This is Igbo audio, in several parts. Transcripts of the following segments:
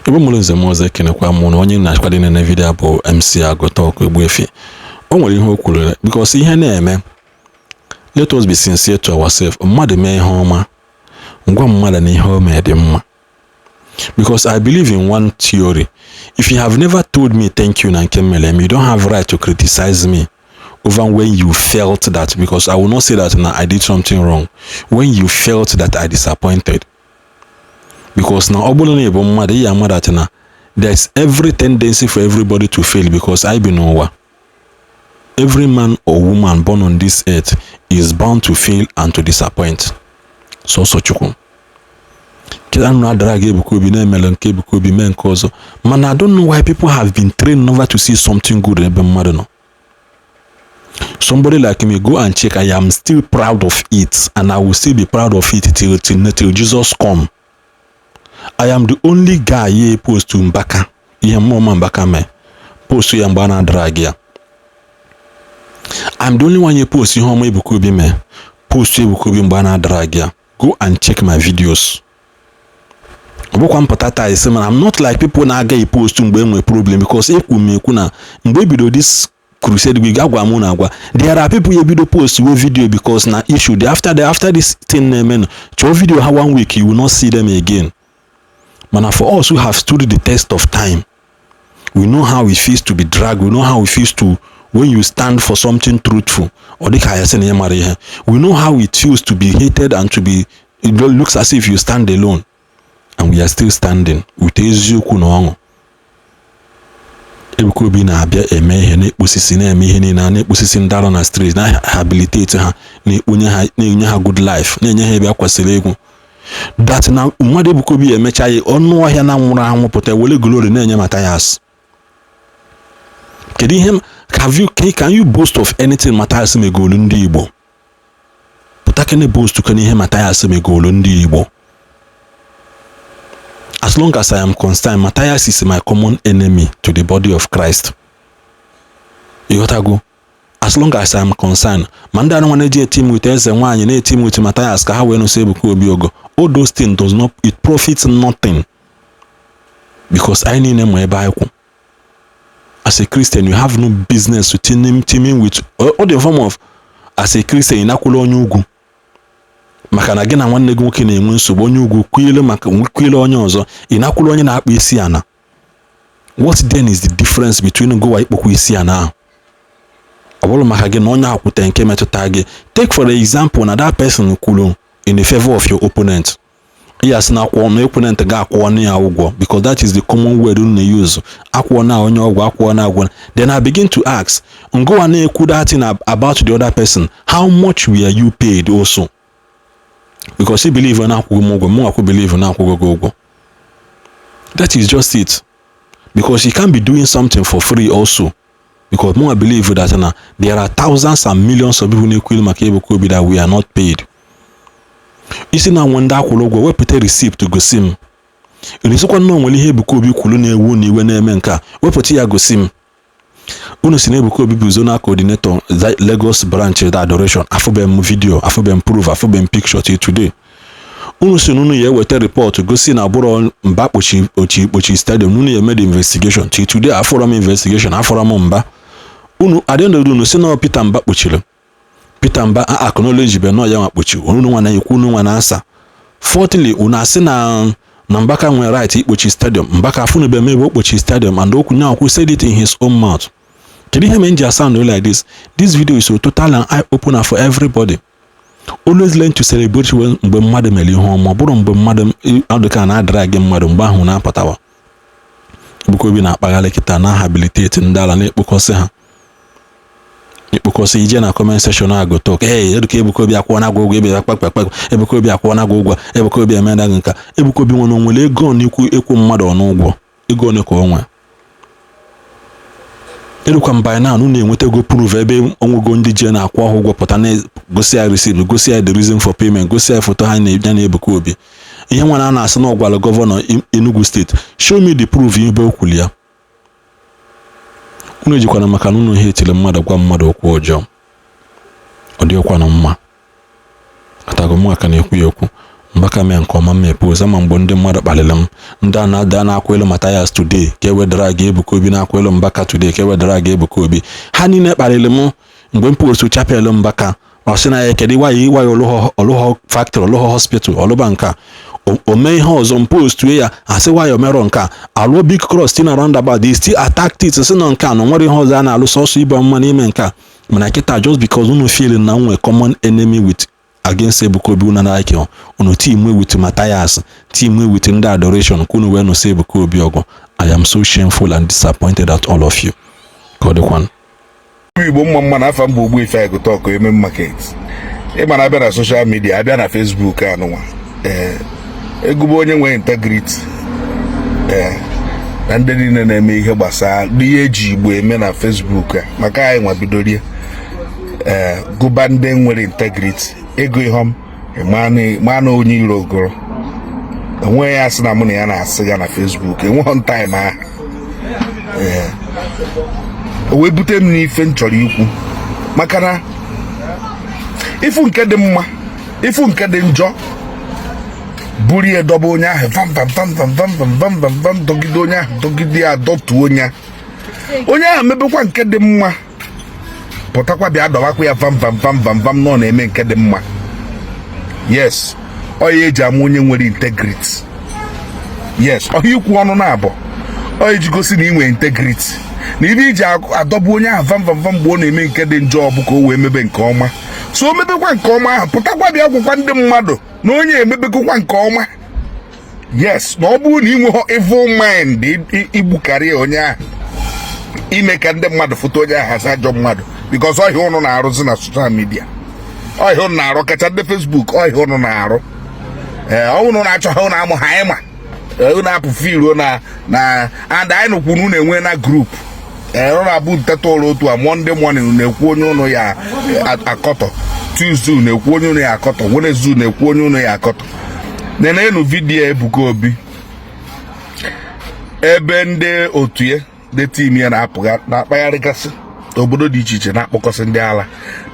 Ebe mụrụ nze m ọzọ, ekenekwa mụ na onye na-akwado na video bụ MC Agụtọkụ Ogbuefi. O nwere ihe o kwuru, because ihe na-eme, let us be sincere to ourselves. Mmadụ mee ihe ọma, ngwa mmadụ na ihe o mee dị mma, because I believe in one theory: if you have never told me thank you na nke m mere, you don't have right to criticize me over when you felt that, because I will not say that na I did something wrong when you felt that I disappointed, because na ọ bụrụ na ị bụ mmadụ, ị ya ama that na there's every tendency for everybody to fail, because I bi n'ụwa. Every man or woman born on this earth is bound to fail and to disappoint. Sọsọ Chukwu kịta nụ adara gị. Ebuka Obi na-emere nke Ebuka Obi mee nke ọzọ, mana I don't know why people have been trained never to see something good ebe mmadụ nọ. Somebody like me, go and check, I am still proud of it and I will still be proud of it till Jesus come. I am the only guy here post to Mbaka ihe mmụọ ma Mbaka mee post ya mgbe a na-adara gị ya. I'm the only one here post ihe ọma Ebuka Obi mee, post Ebuka Obi mgbe a na-adara gị ya. Go and check my videos. Ọ bụkwa mpụta taa isi, mana I'm not like people na-aga post mgbe e nwere problem, because ekwu m ekwu na mgbe ebido this crusade week, agwa m na agwa there are people ebido post wey video because na issue the after this thing na-eme, chọọ video ha one week, you will not see them again. Mana for us who have stood the test of time, we know how it feels to be dragged, we know how it feels to when you stand for something truthful, ọ dịka ya sị na ya mara ihe. We know how it feels to be hated and to be, it looks as if you stand alone, and we are still standing with eziokwu na ọṅụ. Ebuka Obi na-abịa eme ihe na-ekposisi, na-eme ihe niile a na-ekposisi ndị alụ na street, na-rehabilitate ha, na-ekponye ha, na-enye ha good life, na-enye ha ebe a kwesịrị egwu that na mmadụ. Ebuka Obi emecha ya ọnụ ọhịa na nwụrụ anwụ pụta were glory na-enye Mathias. Kedu ihe have you can you boast of anything Mathias megolu ndị Igbo? Pụta kene boast kene ihe Mathias megolu ndị Igbo. As long as I am concerned, Matthias is my common enemy to the body of Christ. Ịghọtago? As long as I am concerned, ma ndị anụnwa na-eji eti m with eze nwaanyị, na-eti m with Matthias ka ha wee nụsị Ebuka Obi ogo, all those things does not, it profits nothing, because anyị niile ma ebe anyị kwụ. As a Christian, you have no business to teaming with all the form of, as a Christian, ị nakwụla onye ugwu maka na gị na nwanne gị nwoke na-enwe nsogbu. Onye ugwu kwuile maka kwuile onye ọzọ, ị nakwụla onye na-akpa isi ana. What then is the difference between gụwa ikpokwa isi ana ahụ? Ọ bụrụ maka gị na onye akwute nke metụta gị, take for example na that person kwuru in the favor of your opponent, ya sị na akwụọ na opponent ga-akwụọ na ya ụgwọ, because that is the common word unu na-use, akwụọ na onye ọgwụ, akwụọ na agwụ. Then I begin to ask ngụwa na-ekwu that thing about the other person, how much were you paid also? Because you believe na akwụghị m ụgwọ, mụ akwụ believe na akwụghị gị ụgwọ. That is just it, because you can't be doing something for free also, because mụ believe that na there are thousands and millions of people na-ekwu maka Ebuka Obi that we are not paid. Isi na nwe ndị akwụrụ ụgwọ, wepụta receipt gosi m. Eresikwa na onwere ihe Ebuka Obi kwuru na-ewu na iwe na-eme nke a, wepụta ya gosi m. Unu si na Ebuka Obi bụ zonal coordinator Lagos branch the adoration, afụbeghị m video, afụbeghị m proof, afụbeghị m picture till today. Unu si na unu ya eweta report gosi na abụrọ mba kpochi ochi kpochi stadium, unu ya eme the investigation. Till today, afọrọ m investigation, afọrọ m mba. Unu at the end of the day, unu si na Peter Mba kpochiri. Peter Mba acknowledge be nọ ya nwa kpochi. Unu nwa na-ekwu, unu nwa na-asa. Fourthly, unu asị na Mbaka nwere right ikpochi stadium. Mbaka afụnube m ebe o kpochi stadium, and okwu nya okwu said it in his own mouth. Kedu ihe mere m ji sound like this? This video is a total and eye opener for everybody. Always learn to celebrate when mgbe mmadụ mere ihe ọma, ọ bụrụ mgbe mmadụ adụka na-adara gị mmadụ mgbe ahụ na-apụtawa. Ebuka Obi na-akpagharị kịta na rehabilitate ndị ala, na-ekpokọsị ha, ekpokọsị. Ije na comment section agụ talk, hey, Ebuka, Ebuka Obi akwụọ na ụgwọ ebe kpakpakpa, Ebuka Obi akwụọ na ụgwọ, Ebuka Obi emena gị nka. Ebuka Obi nwere onwere ego n'ikwu ekwu mmadụ ọnụ ụgwọ ego one ka o nwee erukwa mba na unu na-enwetago proof ebe onwego ndị ji na-akwụ ọha ụgwọ, pụta na gosi ya receipt, gosi ya the reason for payment, gosi ya foto ha na-ebịa na Ebuka Obi. Ihe nwere a na-asị na ọgwalụ governor Enugu State, show me the proof ebe o kwuru ya. Unu ejikwana maka na unu ha etiri mmadụ gwa mmadụ okwu ọjọọ, ọ dịghịkwana mma. Atago mụ aka na-ekwu ya okwu. Mbaka mee nke ọma, mmepe ụzọ. Ma mgbe ndị mmadụ kpaliri m, ndị a na-ada na-akwa elu Mathias today ka e wedara ga Ebuka Obi, na-akwa elu Mbaka today ka e wedara ga Ebuka Obi. Ha niile kpaliri m mgbe m post chapel Mbaka. Ọ sị na ya kedu why ọlụghọ factory, ọlụghọ hospital, ọlụba nke a, o mee ihe ọzọ. M postue ya, asị why merọ nke a, alụọ big cross na roundabout, they still attacked it, sị na nke a na nwere ihe ọzọ a na-alụ, sọsọ ibu amụma n'ime nke a. Mana kịta, just because unu feel na nwee common enemy with against Ebuka Obi, unu like unu team with Mathias, team with ndị adoration, ka unu wee nụsị Ebuka Obi ọgụ. I am so shameful and disappointed at all of you. Ka ọ dịkwanụ. Igbo mma mma na afa mba. Ogbuefi Agụtọkụ eme market. Ịma na abịa na social media, abịa na Facebook anụnwa, ee, egụbụ onye nwere integrity, ee, na ndị niile na-eme ihe gbasara ihe eji Igbo eme na Facebook a, maka anyị nwa bidorie, ee, gụba ndị nwere integrity. Ego ihom ma na onye iro gụrụ enweghị ya sị na mụ na ya na-asị ya na Facebook enweghị time ahụ. Ee, o wee bute m n'ife m chọrọ ikwu, maka na ifu nke dị mma, ifu nke dị njọ, buru ya dọba onye ahụ, vam vam vam vam vam vam vam vam vam, dọgide onye ahụ, dọgide ya, dọtuo onye onye ahụ. Mebekwa nke dị mma, pụtakwa bịa dọbakwa ya, vam vam vam vam vam, nọ na-eme nke dị mma. Yes, ọ ya eji ama onye nwere integrity. Yes, ọhịa ikwu ọnụ na-abụ ọ iji gosi na ị nwere integrity, na ibe iji adọba onye ahụ vam vam vam mgbe ọ na-eme nke dị njọ ọ bụ ka o wee mebe nke ọma. So o mebekwa nke ọma ahụ, pụtakwa bịa gwakwa ndị mmadụ na onye emebekwa nke ọma. Yes, na ọ bụrụ na ị nweghị evil mind igbukarị onye ahụ, ime ka ndị mmadụ fụta onye ahụ asa ajọ mmadụ, because ọhịa ụnụ na-arụzi na social media, ọhịa ụnụ na-arụ kacha ndị Facebook, ọhịa ụnụ na-arụ. Ee, ọ bụrụ na achọghị ụnụ amụ ha, anyị ma unu apụ firuo na and anyị nụkwu na unu enwe na group. Ee, ọ na-abụ nteta ụlọ otu a, Monday morning na-ekwu onye ụnụ ya akọtọ, Tuesday na-ekwu onye ụnụ ya akọtọ, Wednesday na-ekwu onye ụnụ ya akọtọ. Nenenu video Ebuka Obi ebe ndị otu ya, ndị team ya, na-apụga na-akpagharịgasị obodo dị iche iche, na-akpọkọsị ndị ala,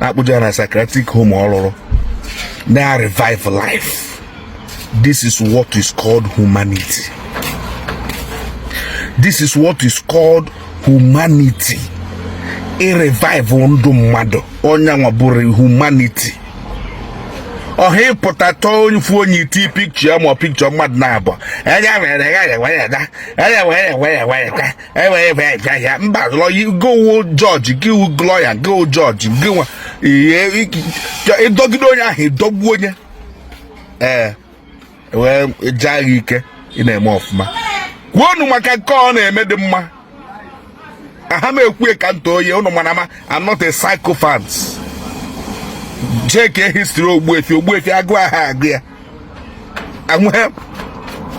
na-akpụja na psychiatric home ọ rụrụ, na revive life. This is what is called humanity. This is what is called humanity. Irevive ndụ mmadụ, onye nwa bụrụ humanity. Ọha ịpụta tọọ onye fu onye iti pikchọ ya ma pikchọ mmadụ na-abụ mba gowo jọji gị, lọya gị, jọji gị nwa ịdọgide onye ahụ, ịdọgbu onye. Ee, wee jaa gị ike, ị na-eme ọfụma. Kwuonu maka nke ọ na-eme dị mma. Aha m ekwu ka nta onye ụnụ mana ma I'm not a sycophant. Jee history Ogbuefi, Ogbuefi agụ aha agụ ya anwe.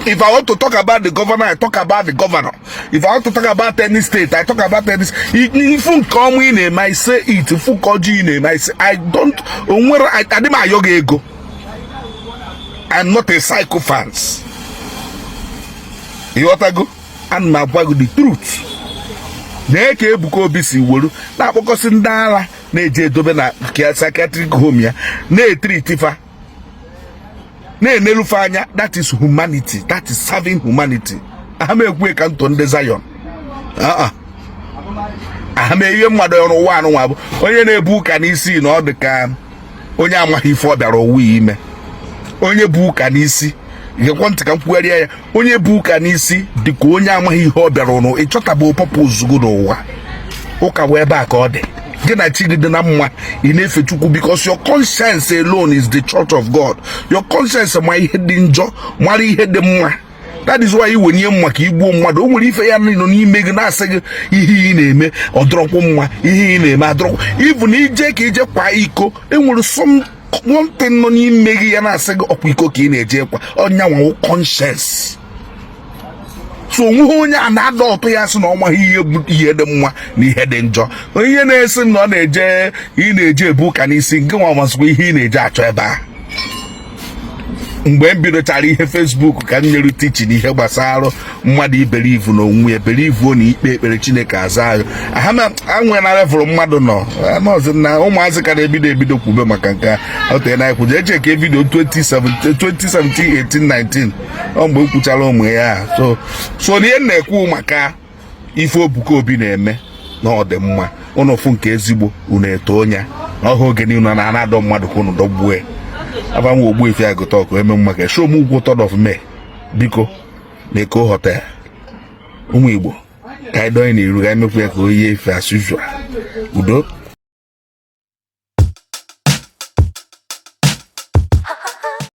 If I want to talk about the governor, I talk about the governor. If I want to talk about any state, I talk about any. Ifu nke ọma ị na-eme, I say it. Ifu nke ọjọọ ị na-eme, I say. I don't onwere adị m ayọ gị ego. I'm not a sycophant. Ịghọtago? Ana m agwa gị the truth. Na ka Ebuka Obi si weru na-akpọkọsị ndị agha na-eje edobe na psychiatric home ya, na-etreat fa, na-enerufe anya, that is humanity. That is serving humanity. Aha m ekwu ka ntọ ndị Zion. Aha m ihe mmadụ ọrụ ụwa anụnwa bụ onye na-ebu ụka n'isi na ọ dị ka onye amaghị ife ọ bịara ụwa ime. Onye bụ ụka n'isi, gekwa ntị ka m kwugharịa ya, onye bụ ụka n'isi dị ka onye amaghị ihe ọ bịara ụnụ. Ịchọtabụ purpose gị n'ụwa. Ụka bụ ebe a ka ọ dị gị na chi gị dị na mma. Ị na-efe Chukwu because your conscience alone is the church of God. Your conscience ma ihe dị njọ, mara ihe dị mma. That is why iwenye mma ka igbuo mmadụ, o nwere ife ya nọ n'ime gị na-asị gị ihe ị na-eme ọ dọrọkwụ mma, ihe ị na-eme adọrọkwụ. Even ije ka ije kwa iko, enwere some one thing nọ n'ime gị ya na-asị gị ọkwa iko ka ị na-eje kwa. Ọnyanwa conscience. So onweghị onye a na-ada ọtụ ya sị na ọ maghị ihe bụ ihe dị mma na ihe dị njọ. Onye na-esi na ọ na-eje, ị na-eje ebu ụka n'isi nke nwa, masịkwa ihe ị na-eje achọ ebe a. Mgbe m bidochara ihe Facebook ka m nyere teaching ihe gbasara mmadụ ibelieve na onwe ya, believe na ikpe ekpere, Chineke aza anyị. Aha anwe na level mmadụ nọ nọọsụ na ụmụazị ka na-ebido ebido kwube maka nke a. Ote na ekwuje eche ka video 2017, 2017, 18, 19, ọ mgbe m kwuchara ụmụ ya. So na ihe m na-ekwu maka ife Ebuka Obi na-eme na ọ dị mma. Ụnụ fụ nke ezigbo, unu eto onye ọha oge niile na na-adọ mmadụ ka unu dọgbuo ya. Aba nwa Ogbuefi Agụta Ọkụ eme mma ka show m ugwu 3rd of May, biko, na Eko Hotel. Ụmụ Igbo, ka anyị dọnye n'iru, ka anyị mekwu ya ka o yie ife as usual. Udo.